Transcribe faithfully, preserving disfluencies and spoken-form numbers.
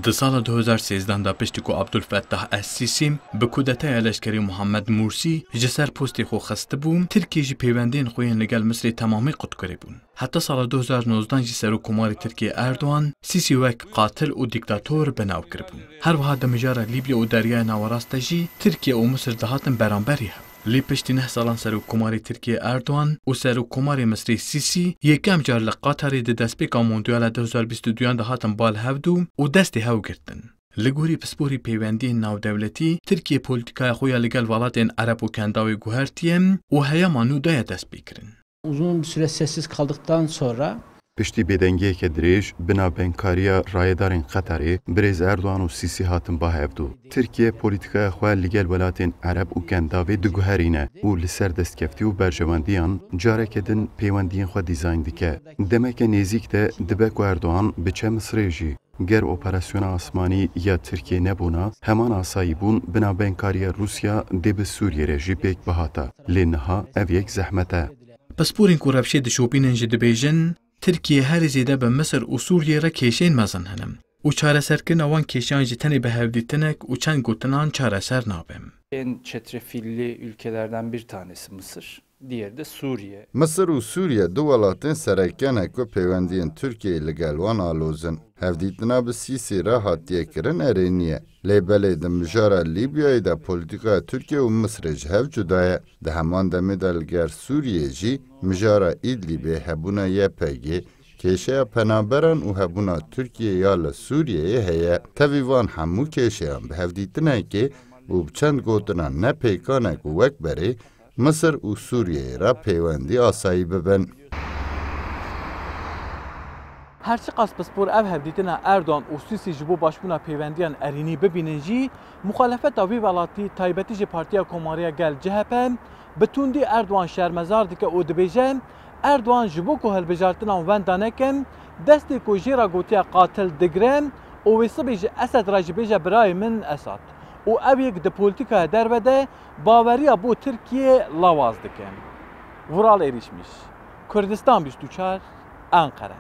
Di sala du hezar sêzdeh de piştî ku Abdulfettah Es-Sîsî bi kudeteya leşkerî Muhammed Mursî ji ser postê xwe xistibû, Tirkiye jî peywendiyên xwe yên li gel Misrê temamî qut kiribûn. Heta sala du hezar nozdeh jî Serokkomarê Tirkiye Erdogan, Sîsî wek qatil û dîktator bi nav kiribû. Her wiha di mijara Lîbya û Deryaya Nawerast de jî Tirkiye û Misir dihatin beramberî hev. Lê piştî neh salan Serokkomarê Tirkiye Erdogan û Serokkomarê Misrê Sîsî yekem car li Qatarê di destpêka Mondyala du hezar bîst û duyan de hatin bal hevdû û destê hew girtin. Li gorî pisporî peywendiyên navdewletî, Tirkiye polîtîkaya xwe ya li gel welatên Ereb û Kendavê guhertiye û heyama nû daye destpêkirin. Uzun bir süre sessiz kaldıktan sonra Piştî bêdengiyeke dirêj, bi navbenkariya rayedarên Qetarê, birêz Erdogan û Sîsî hatin ba hevdû. Tirkiye polîtîkaya xwe li gel welatên Ereb û Kendavê diguherîne û li ser destkeftî û berjewendiyan careke din pêwendiyên xwe dîzayn dike. Demeke nêzîk de dibe ku Erdogan biçe Misirê jî. Ger operasyona asmanî ya Tirkiyê nebûna, heman asayîbûn bi navbenkariya Rûsya dê bi Sûriyê re jî pêk bihata. Lê niha ev yek zehmet e. Pisporên ku rewşê dişopînin jî dibêjin, Tirkiye herî zêde bi Misir û Sûriyê re kêşeyên mezin hene û çareserkirina wan kêşeyan jî tenê bi hevdîtinek û çend gotinan çareser nabe. En çetrefilli ülkelerden bir tanesi Mısır, diğeri de Suriye. Misir û Sûriye du welatên sereke ne ku peywendiyên Tirkiyeyê li gel wan aloz in. Hevdîtina bi Sîsî re hatiye kirin erê nî ye. Lê belê di mijara Lîbyayê de polîtîkaya Tirkiye û Misirê ji hev cuda ye. Di heman demê de li gel Sûriyê jî mijara Îdlîbê, hebûna Y P G, kêşeya penaberan û hebûna Tirkiye ya li Sûriyeyê heye. Tevî van hemû kêşeyan bi hevdîtinekê û bi çend gotinan ne pêkan e ku wek berê Misir û Sûriyeyê re pêwendî asayî bibin. Her çiqas pispor ev hevdîtina Erdogan û Sîsî ji bo başbûna peywendiyan erênî bibînin jî, muxalefeta vî welatî, taybetî jî Partiya Komariya Gel, C H P, bi tundî Erdogan şermezar dike û dibêje, Erdogan ji bo ku hilbijartinan wenda nekin, destê ku jê re gotiye qatil digire û wê sibê ji Esed re jî bêje birayê min Esad. Û ev yek di polîtîkaya derve de baweriya bo Tirkiyê lawaz dike. Vural Erişmiş, Kurdistan bîst û çar, Enqere.